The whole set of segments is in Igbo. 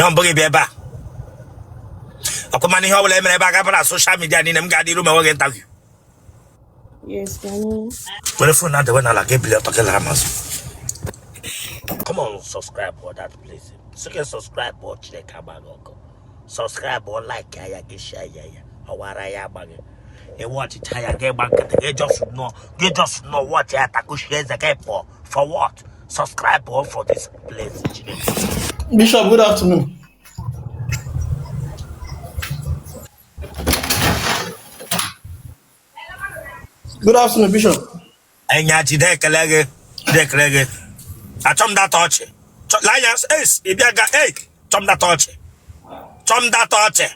Ya mbụ gị bịa ebe a, ọkwa mana ihe ọbụla emere ebe a ga-aba na social media niile. M ga-adị iru ma enweghị interview. Yes, can you? Were phone na-adewe n'ala gị, ebili ọtọ gị lara m azụ. Come on, subscribe for that place. Sị subscribe ọ, Chineke agba gị ọkụ. Subscribe ọ, like ya, gị share ya, ya ọwara ya agba gị. Ewe ọchịcha ya gị gba nkịtị gị, just nọ gị, just nọ watch ya, takushie eze gị pụọ. For what? Subscribe ọ for this place, Chineke. Bishop, good afternoon. Good afternoon, Bishop. Enya jide ekele gị, jide ekele gị. Achọ m data ọchị. Lee anya es ị bịa ga ei, chọ m data ọchị, chọ m data ọchị.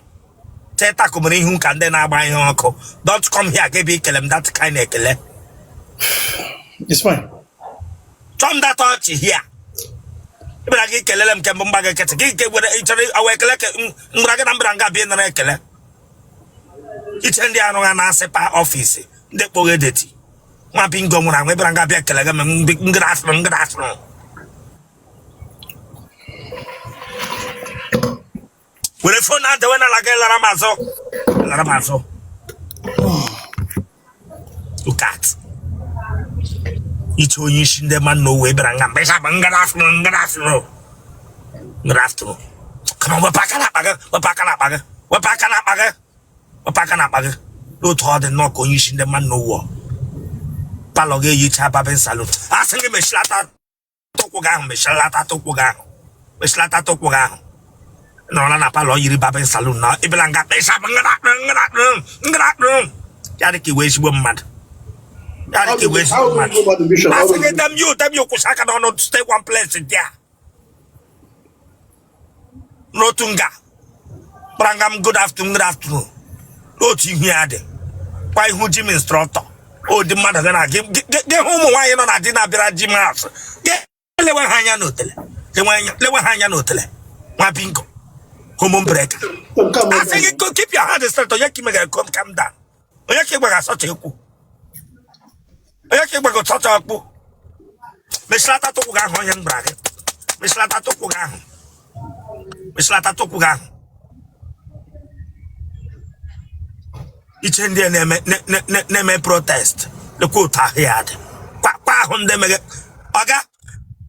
Cheta kụmere ihu ka ndị na-agba ihe ọkụ. Don't come here gị bịa ikele m that kind ekele. It's fine. Chọ m data ọchị here. Ị bịara gị kelele m kemgbe mgba gị nkịtị gị nke were ị chọrọ awa ekele ke mgbara gị na mbara nga bịa nara ekele. Iche ndị arụ ha na-asịpa office ndị kpọghe dirty nwa bingo nwụrụ anwụ. Ị bịara nga bịa ekele gị m ngịrị asụrụ ngịrị asụrụ. Were phone na-adewe n'ala gị lara m azụ, lara m azụ. Look at iche onye isi ndị mmadụ na owe bịara nga mgbe ịsa ngara afụrụ ngara afụrụ ngara afụrụ. Come on, wepụ aka n'akpa gị, wepụ aka n'akpa gị, wepụ aka n'akpa gị, wepụ aka n'akpa gị. N'otu ọ dị nnọọ ka onye isi ndị mmadụ na owe parlour gị eyicha barbing salon. A sị gị mechilata ụkwụ gị ahụ, mechilata ụkwụ gị ahụ, mechilata ụkwụ gị ahụ. Nọrọla na parlour yiri barbing salon na ịbịala nga kpesa ngara ya dị ka iwe ezigbo mmadụ, ya dị ka iwe ezigbo mmadụ. A sị gị damn you, damn you, kwụsị aka n'ọnụ. Stay one place there n'otu nga kpara nga m. Good afternoon, good afternoon. N'otu ihu ya dị kwa ihu gym instructor ụdị mmadụ gị na gị gị hụ ụmụ nwaanyị nọ na di na-abịara gym house gị, lewe ha anya n'otele, lewe ha anya n'otele. Nwa bingo, hormone breaker. A sị gị go keep your hand straight. Onye ka imegara? Calm, calm down. Onye ka ịgbaga asọcha ekwu? Onye ka ịgbaga sọcha ọkpụ? Mechilata ụkwụ gị ahụ. Onye m gwara gị mechilata ụkwụ gị ahụ, mechilata ụkwụ gị ahụ. Iche ndị a na-eme na-eme protest, lekwa otu ahụ ya dị kwa kwa ahụ ndị meghe ọga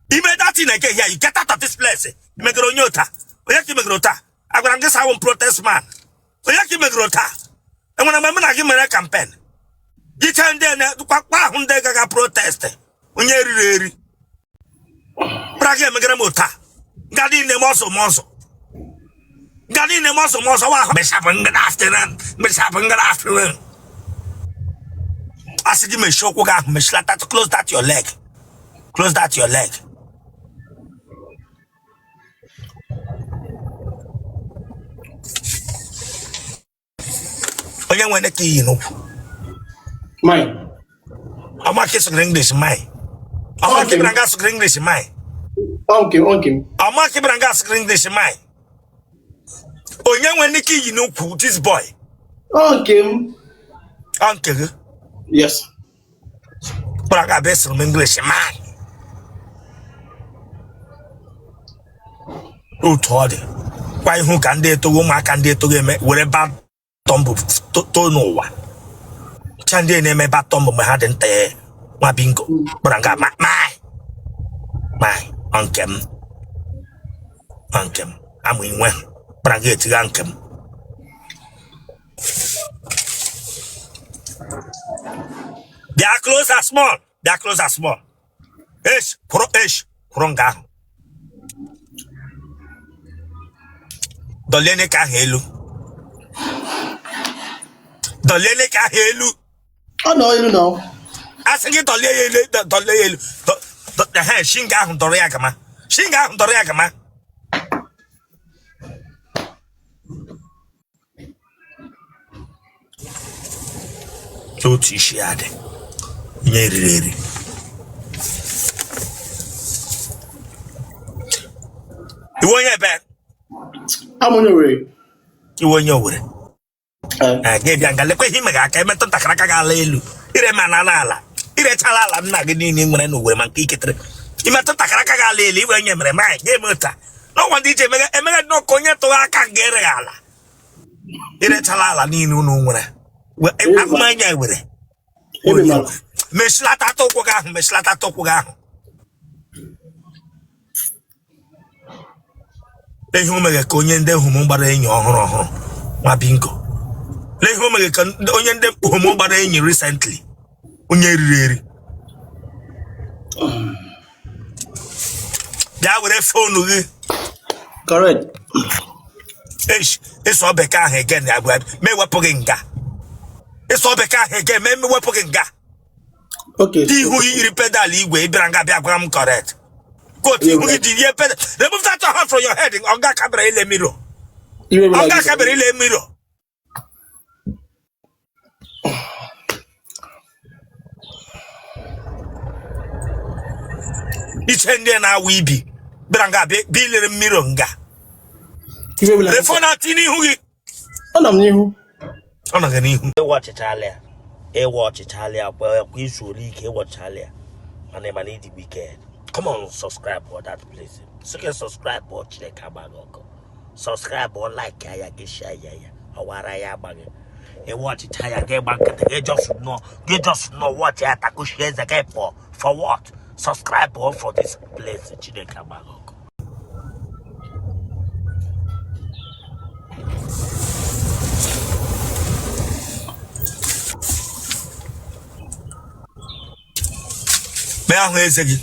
ime that na-eke here. You get out of this place. Imegere onye ụta? Onye ka imegere ụta? Agwara m gị sa awụ m protest man. Onye ka imegere ụta? Enwere mgbe mụ na gị mere campaign? Iche ndị na kwa ahụ ndị gaga protest, onye riri eri bịara gị emegere m ụta nga niile m ọsọ m ọsọ nga niile m ọsọ m ọsọ wa ahụ. Bishop, good afternoon. Bishop, good afternoon. A sị gị mechie ụkwụ gị ahụ, mechilata. Close that your leg, close that your leg. Onye nwere ka iyi n'ụkwụ? Mine. Ọma ka sụgịrị English mine. Ọma ka bịara nga sụgịrị English mine. Okay, okay. Ọma ka bịara nga sụgịrị English mine. Onye nwere ike iyi n'ụkwụ this boy? Okay. Ọ nke gị? Yes. Kpara ga abịa sụrụ m English mine. Otu ọ dị kwa ihu ka ndị etogo, ụmụaka ndị etogo eme were batọmbụ too n'ụwa cha ndị na-eme batọmbụ mgbe ha dị nta. Nwa bingo kpara nga my my ọ nke m, ọ nke m amụ inwe kpara nga etiga nke m. Bịa closer small, bịa closer small. Esh kwụrụ, esh kwụrụ nga ahụ. Dọlie ka ahụ elu, dọlie ka ahụ elu. Ọ nọ elu na. A sị gị dọlie ya elu, dọlie ya elu. Ehe, shinga ahụ dọrọ ya gama, shinga ahụ dọrọ ya gama. Otu isi ya dị ihe eriri eri. Iwe onye ebe? Amụ onye Owerri. Iwe onye Owerri? Eh. Ee, gị bịa nga lekwa ihe imega aka emetụ ntakịrị aka gị ala elu ire ma na ala irechala ala nna gị niile nwere n'Owerri ma nke iketere imetụ ntakịrị aka gị ala elu. Iwe onye mere ma gị eme ụta N'ọnwa ndị iche emeghe emeghe nnọọ ka onye tụrụ aka nga ereghị ala. Irechala ala niile unu nwere. Ahụmanya were. Ebe mara. Mechilata ụkwụ gị ahụ, mechilata ụkwụ gị ahụ. Lee ihe o meghe ka onye ndị homo gbara enyi ọhụrụ ọhụrụ nwa bingo. Lee ihe o meghe ka onye ndị homo gbara enyi recently, onye riri eri. Bịa were phone gị. Correct. Eish, ịsọ bekee ahụ again ya bụ ma ewepụ gị nga. Ịsọ bekee ahụ again ma ewepụ gị nga. Okay. Ihu gị yiri pedal igwe, ị bịara nga bịa gwara m correct. Coat ihu gị ji yie pedal. Remove that your hand from your head. Ọga ka bịara ile mirror. Iwe bụla Ọga gị. ka bịara ile mirror. Iche ndị na-awụ ibi bịara nga bịa bịa ilere mirror nga. Iwe bụla gị. Refọ na-atị n'ihu gị. Ọ nọ m n'ihu. Ọ nọ gị n'ihu. Ịwa ọchịchala ya, ịwa ọchịchala ya kwa kwa izu ole ike ịwọchala ya, mana ịma na ịdị wicked. Come on, subscribe for that place. Sike subscribe ọ, Chineke agbaghị ọkụ. Subscribe ọ, like ya, gị share ya, ya ọwara ya agbaghị. Ịwa ọchịcha ya, gị gba nkịtị, gị just nọ, gị just nọ watch ya, takushi eze gị pụọ. For what? Subscribe ọ for this place. Chineke agbaghị ọkụ. Mee ahụ eze gị,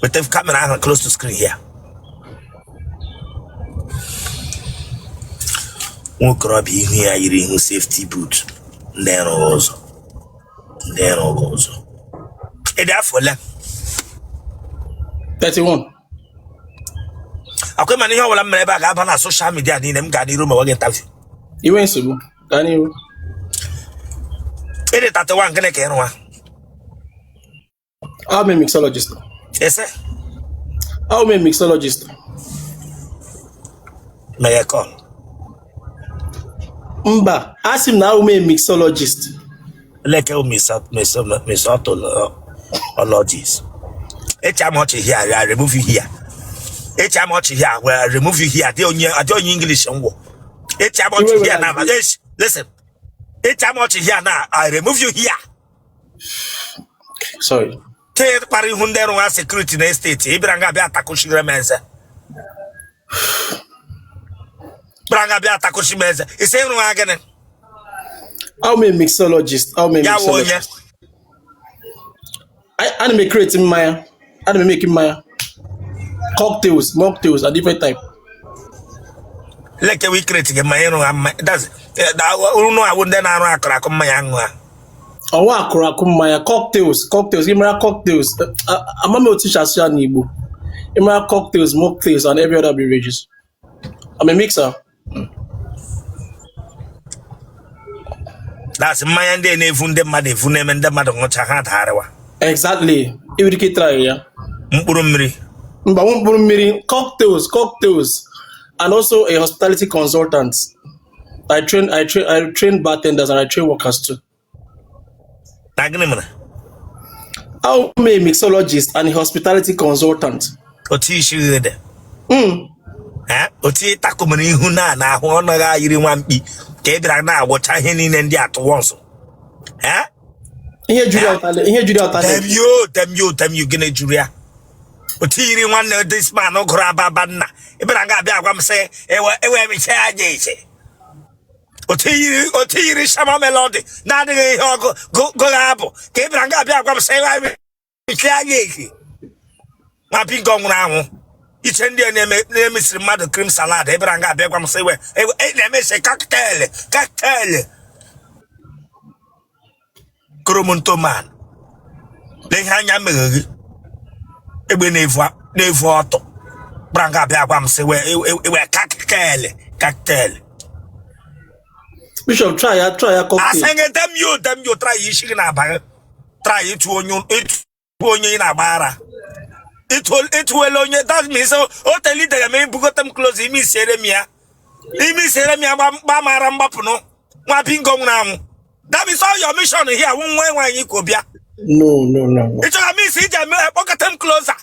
weta camera ahụ close to screen here. Nwokorobịa ihu ya yiri ihu safety boot ndị rụghị ụzọ, ndị rụghị ụzọ. Ị dị afọ ole? 31. Akwa mana ihe ọbụla m mere ebe a ga-aba na social media niile. M gaa n'iru ma nwe gị interview. Iwe nsogbu. Gaa n'ihu. Ị dị 31, gịnị ka ị rụwa? I'm a mixologist. Ese? I'm a mixologist. Meghe call. Mba, asị m na I'm a mixologist. Leke mixologist. Echa m ọchị here, I remove you here. Echa m ọchị here, well, I remove you here. Adị onye, adị onye English ngwọ. Echa m ọchị here now. Yes, listen. Echa m ọchị here now, I remove you here. Sorry. Tee kpara ihu ndị rụwa security na estate. Ị bịara nga bịa takụchiri m eze. Bịara nga bịa takụchi m eze. Isi ịrụwa gịnị? I'm a mixologist. I'm a Ya wụ onye. mixologist. Ana m create mmanya. Ana m make mmanya. Cocktails, mocktails, and different type. Leke wi create gị mmanya ịrụwa mmanya. That's unu awụ ndị na-arụ akụrụ akụ mmanya aṅụ ha. Ọwa akụrụ akụ mmanya, cocktails, cocktails, ịmara cocktails. Ama m otu asụ ya n'Igbo. Ịmara cocktails, mocktails, and every other beverages. I'm a mixer. That's mmanya ndị na-evu ndị mmadụ evu, na-eme ndị mmadụ ṅụcha ha dagharịwa. Exactly. Ị nwere ike try ya. Mkpụrụ mmiri. Mba, mkpụrụ mmiri, cocktails, cocktails, and also a hospitality consultant. I train bartenders and I train workers too. Na gịnị mere? I'm a mixologist and a hospitality consultant. Otu isi gị dị. Eh? Otu ịtakụmere ihu na na ahụ ọ naghị ayiri nwa mkpi ka ị bịara na-agwọcha ihe niile ndị atụ wọnsụ. Eh? Ihe juru ya ụtalị, ihe juru ya ụtalị. Damn you, damn you, damn you, gịnị juru ya? Otu yiri nwanne this man gụrụ ababa nna. Ị bịara nga abịa agwa m sị ewe ewe emecha aja iche. Otu yiri Shama Melody na-adịghị ihe ọgụ gụrụ abụ ka ị bịara nga abịa agwa m sị ewe emecha anya echi. Nwa bingo nwụrụ anwụ. Iche ndị a na-emesiri mmadụ cream salad, ị bịara nga abịa gwa m sị ewe ewe na-emesi cocktail, cocktail. Kromontoman. Lee ihe anya meghe gị. Egbe na-evu ọtụ. Bịara nga abịa gwa m sị ewe cocktail, cocktail. Bishop, try ya, try ya cocktail. Asị gị damn you, damn you, try isi gị na-aba gị. Try ịtụ onye ị na-agba ara. Ịtụela onye, that means o telitere m ibugote m close ime isiere m ya. Ime isiere m ya gba mara mgbapụnụ. Nwa bingo nwụrụ anwụ. That means all your mission here wụ nwa nwaanyị ka bịa. No, no, no, no. Ị chọrọ m isi iji eme kpọkọta m closer.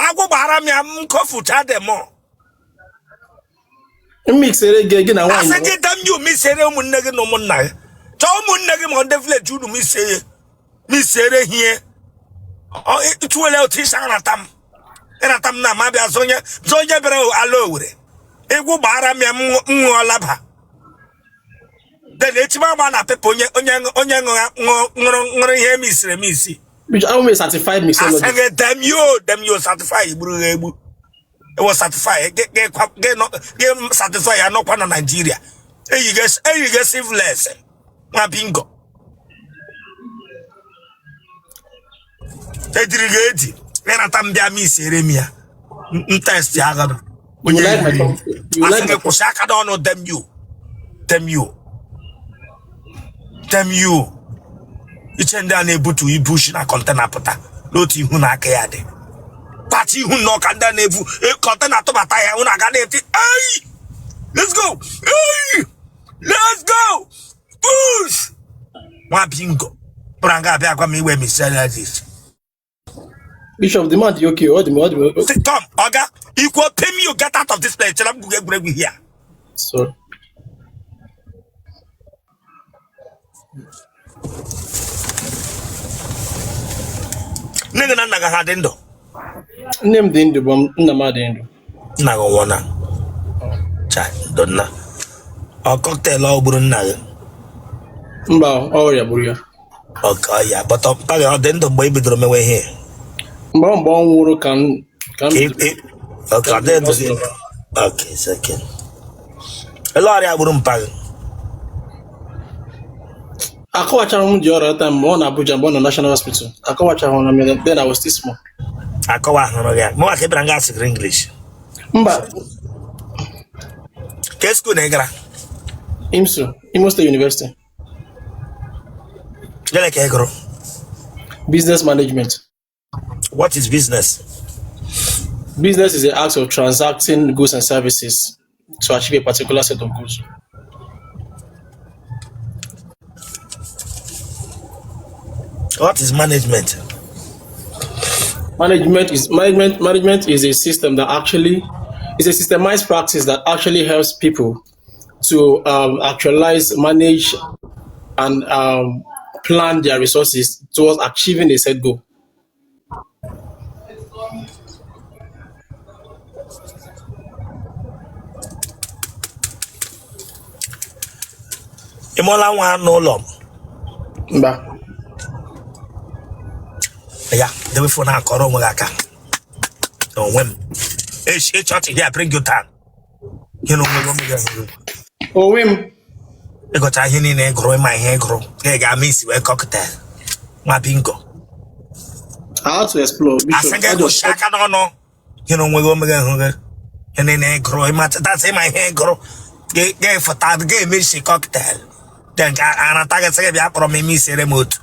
Agwụ gbara m ya m kofucha dem. M mixere gị gị na nwaanyị. Asị gị damn you, mixere ụmụnne gị na ụmụnna gị. Chọọ ụmụnne gị ma ndị village unu mixere mixere hie. Tụwele otu isi anata m. Ịnata m na ma bịa zonye zonye bịara ala Owere. Egwu gbara m ya m ṅụọ laba. Then echi m agba na paper onye onye onye ṅụrụ ṅụrụ ihe mixiri emix. Abụ m certified mixologist. Asị gị damn you certify gburu ha egbu. Ewo certify gị certify ya nọkwa na Naịjirịa. Eyighị sleeveless nwa bingo. Ejiri gị eji ịnata m bịa mixere m ya. M test ya agha. You like my you Asị like gị kwụsị aka n'ọnụ damn you. Damn you. Damn you. Iche ndị a na-ebutu ibu shi na container pụta n'otu ihu na aka ya dị. Kpachi ihu nnọọ ka ndị a na-ebu container tụbata ya unu aga na-eti ei let's go ei let's go push nwa bingo bụra nga abịa gwa m iwe mixologist. Bishop, the man dị okay, ọ dị m ọ dị m. Say, Tom, Oga, equal pay me you get out of this place. Chere m gwugo egwuregwu here. Sorry. Nne gị na nna gị ha dị ndụ? Nne m dị ndụ, bụ nna m adịghị ndụ. Nna gị nwụọ na. Chai, ndo nna. Ọ cocktail ọ gburu nna gị? Mba, ọrịa gburu ya. Ọka ya, but mpa gị ọ dị ndụ mgbe ị bidoro mewe ihe? Mgbe ọ nwụrụ ka m ka m Ọka ọ dị ndụ gị? Okay, it's okay. Ele ọrịa gburu mpa gị? Akọwachara m ji ọrịa taa mgbe ọ na Abuja, mgbe ọ nọ National Hospital. Akọwachara m na then I was still small. Akọwa hụrụ gị. Mụnwa ka ị bịara nga asịgịrị English. Mba. Ke school na ị gara? IMSU, Imo State University. Gịnị ka ị gụrụ? Business Management. What is business? Business is the act of transacting goods and services to achieve a particular set of goals. What is management? Management is a system that actually is a systemized practice that actually helps people to actualize, manage, and plan their resources towards achieving a set goal. Ị mụọla nwa n'ụlọ? Mba. Ya, dewe phone akọrọ onwe gị aka. Onwe m. Echi chọọchị here bring you down. Ihe na onwe gị onwe gị ahụrụ. Onwe m. Ịgụcha ihe niile ị gụrụ, ịma ihe ị gụrụ, ị ga-ama isi wee cocktail. Nwa bingo. I had to explore. Asị gị kwụsị aka n'ọnụ. Ihe na onwe gị onwe gị ahụ gị. Ihe niile ị gụrụ, ịma ịma ihe ị gụrụ. Ga-efụta ga-eme isi cocktail. Then ka arata gị sị gị bịa kpọrọ m ime isere m otu.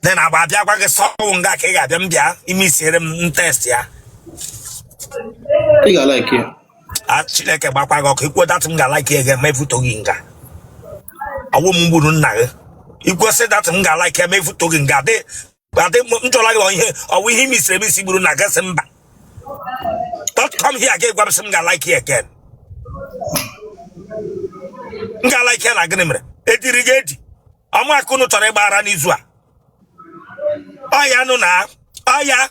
Then agba abịa gwa gị sọwụ nga ka ị ga-abịa m bịa ime isiere m test ya. Ị ga-alike ya. A Chineke gbakwa gị ọkụ ikwuo that m ga-alike ya ga-eme efuto gị nga. Ọwụ m gburu nna gị. Ikwuo sị that m ga-alike ya ma efuto gị nga adị adị m jụla gị ihe ọwụ ihe imisiri emisi gburu nna gị sị mba. Don't come here again gwa m sị m ga-alike ya again. M ga-alike ya na gịnị mere? Ediri gị edi. Ọmụaka unu chọrọ ịgbaghara n'izu a. Ọya nụ na ọya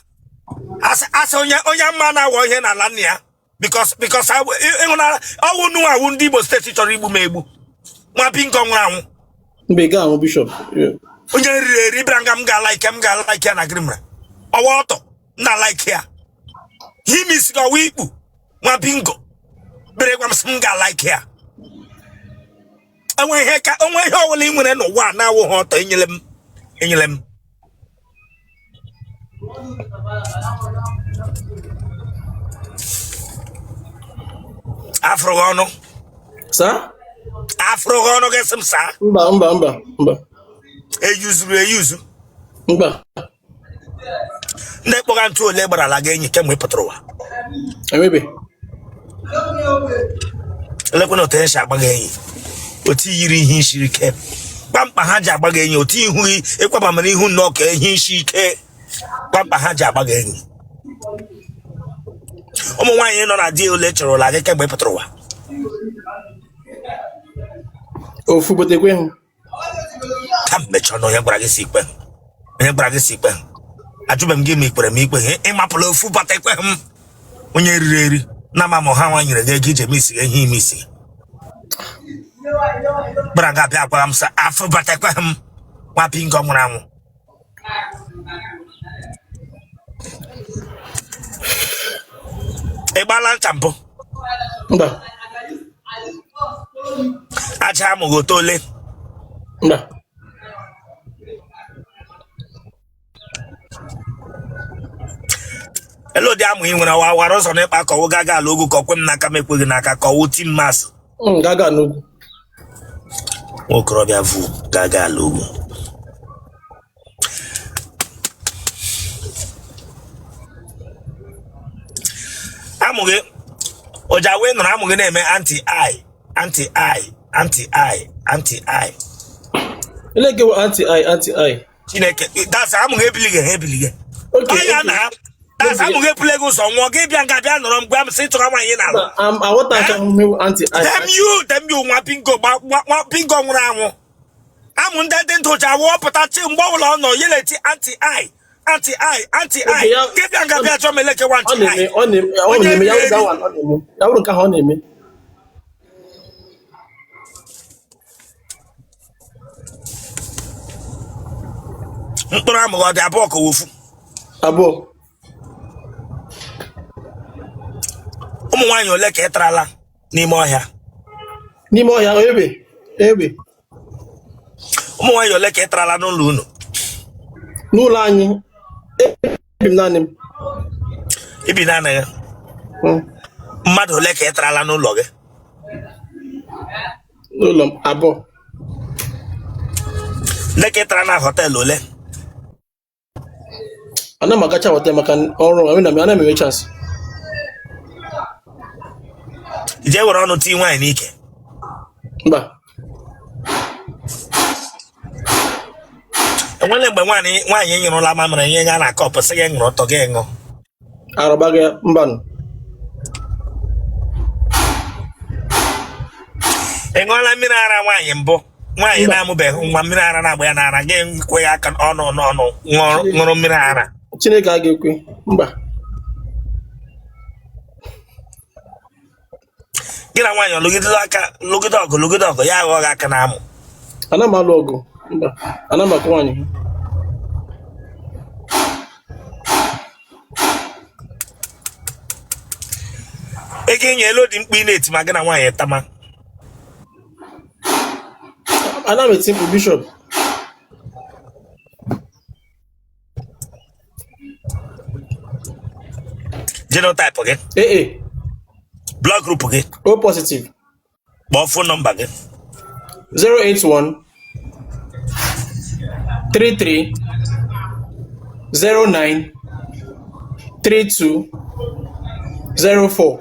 asị onye onye mma na-awọ ihe n'ala nna ya because because ịhụna ọwụ nu awụ ndị Imo steeti chọrọ igbu m egbu nwa bingo nwụrụ anwụ. Mgbe ị ga-anwụ Bishop. Onye riri eri bịara nga m ga-alike m ga-alike ya na gịnị mere? Ọwa ọtọ m na-alike ya. Ihe isi gị ọwa ikpu nwa bingo bere gwa m sị m ga-alike ya. Onwe ihe ka onwe ihe ọbụla ị nwere n'ụwa a na-awụghị ọtọ enyere m enyere m. Afụrụ gị ọnụ. Sir? Afụrụ gị ọnụ gị sị m saa. Mba mba mba mba. Eyuzuru eyuzu. Mba. Ndị kpọga ntụ ole gbarala gị enyi kemgbe ị pụtara ụwa? Enwebe. Elekwana otu esi agba gị enyi otu yiri ihe isiri ike kpamkpa ha ji agba gị enyi otu ihu gị ịkwaba mere ihu nnọọ ka ihe isi ike. Kwamkpa ha ji agba gị enyi. Ụmụ nwaanyị nọ na di ole chọrọla gị kemgbe ị pụtara ụwa? Ofu, but ekweghị m. Ka m mechie ọnụ. Onye gwara gị si ikpe? Onye gwara gị si ikpe? Ajụbeghị m gị ma ikwere m ikpe. Ịmapụla ofu bata ekweghị m. Onye riri eri na ama m ha nwa nyere gị ego iji eme isi ihe ime isi gbara ga abịa gwara m sị afọ bata ekweghị m. Nwa bingo nwụrụ anwụ. Ị gbaala ncha mbụ? Mba. Aja amụghị oto ole? Mba. Ele ụdị amụ ị nwere? Wa wara ụzọ n'ịkpa ka ọwụ gaga ala ogwu ka ọkwe m n'aka m ekweghị n'aka ka ọwụ tim mas? Gaga n'ugwu. Nwa okorobịa vu gaga ala ugwu. Amụ gị ụja wee nọrọ amụ gị na-eme anti i anti i anti i anti i. Ele nke bụ anti i anti i? Chineke, that's amụ gị ebilighị ha ebilighị. Okay. Anya na that's amụ gị epule gị ụzọ nwụọ gị bịa nga bịa nọrọ m gwa m sị tụrụ nwaanyị n'ala. Aghọta nke ahụ anti i. Damn you, damn you, nwa bingo nwa bingo nwụrụ anwụ. Amụ ndị dị ndụ ji awụ pụta chi mgbe ọbụla ọ nọ ya na-eti anti i anti i anti i. Gị bịa nga bịa chọọ m elekewa anti i. Ọ na-eme ya bụrụ nke ahụ ọ na-eme. Mkpụrụ amụ ọ dị abụọ ka ofu? Abụọ. Ụmụ nwaanyị ole ka ị tarala n'ime ọhịa? N'ime ọhịa ebe ebe. Ụmụ nwaanyị ole ka ị tarala n'ụlọ unu? N'ụlọ anyị, ebi m naanị m. I bi naanị gị? Mmadụ ole ka ị tarala n'ụlọ gị? N'ụlọ m, abụọ. Ndị ka ị tara na họteelụ ole? Ana m agacha họtel maka ọrụ m, ana m enwe chance. I jee were ọnụ tii nwaanyị n'ike? Mba. Enwere mgbe nwaanyị nwaanyị nyụrụla mamịrị nye ya na kọpụ sị gị ṅụrụ ọtọ gị ṅụ? Arụba gị, mbanụ. Ị ṅụọla mmiri ara nwaanyị mbụ? Nwaanyị na-amụbeghị nwa, mmiri ara na-agba ya n'ara, gị kwe ya aka ọnụ n'ọnụ ṅụrụ mmiri ara? Chineke a ga-ekwe, mba. Gị na nwaanyị lụgide aka lụgide ọgụ lụgide ọgụ ya aghọ gị aka na amụ? Ana m alụ ọgụ, mba. Ana m akụ nwaanyị. Ego enye elu dị mkpu ị na-eti ma gị na nwaanyị tama? Ana m eti mkpu, Bishọp. Genotype gị? AA. Blood group gị? O positive. Kpọọ phone number gị. 081 33 09 32 04.